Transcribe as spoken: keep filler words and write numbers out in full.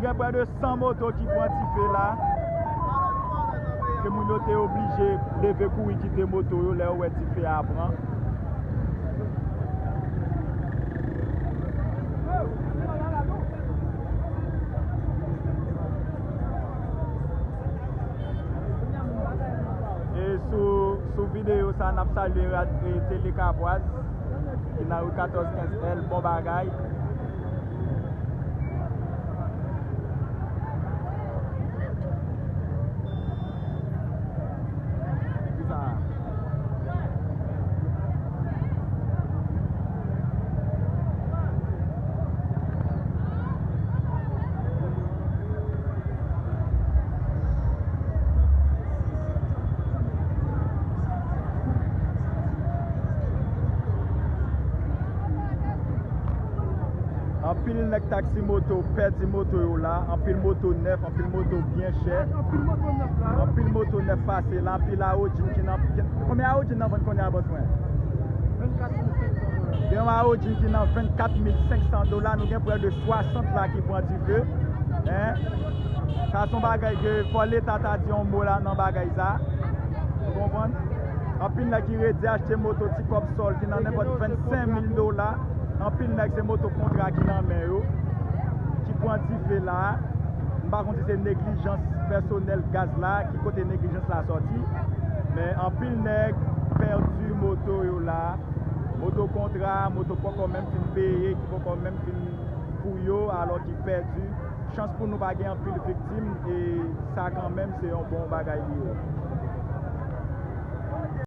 Gen prè de san moto ki pran dife la, ke moun yo te oblije leve kouri kite moto yo lè yo wè dife a pran. E sou, sou videyo sa, n ap salye rad, e, Tele Kapwaz, ki nan ri katòz kenz L, bon bagay. Anpil nèg taksi moto pèdi moto yo la, anpil moto nèf, anpil moto byen chè. Anpil moto nèf la. Anpil moto nèf pase la, anpil Audi ki nan, ki, konbyen Audi nan vann kounye a, bòs mwen? Vennkat mil senk san dola. Gen yon Audi ki nan vennkat mil senk san dola, nou gen prè de swasant la ki pran dife. Hein? Sa se yon bagay ke fò Leta ta di yon mo la nan bagay sa. Ou konprann? Anpil nèg ki redi achte moto ti kòb sòl ki nan nenpòt vennsenk mil dola. Anpil nèg se moto kontra ki nan men yo, ki pran dife la. M pa konn si se neglijans pèsonèl gaz la, ki kote neglijans la sòti. Men anpil nèg pèdi moto yo la. Moto kontra, moto poko menm fin peye, ki poko menm fin pou yo, alò ki pèdi. Chans pou nou pa gen anpil viktim, e sa kanmenm se yon bon bagay li ye.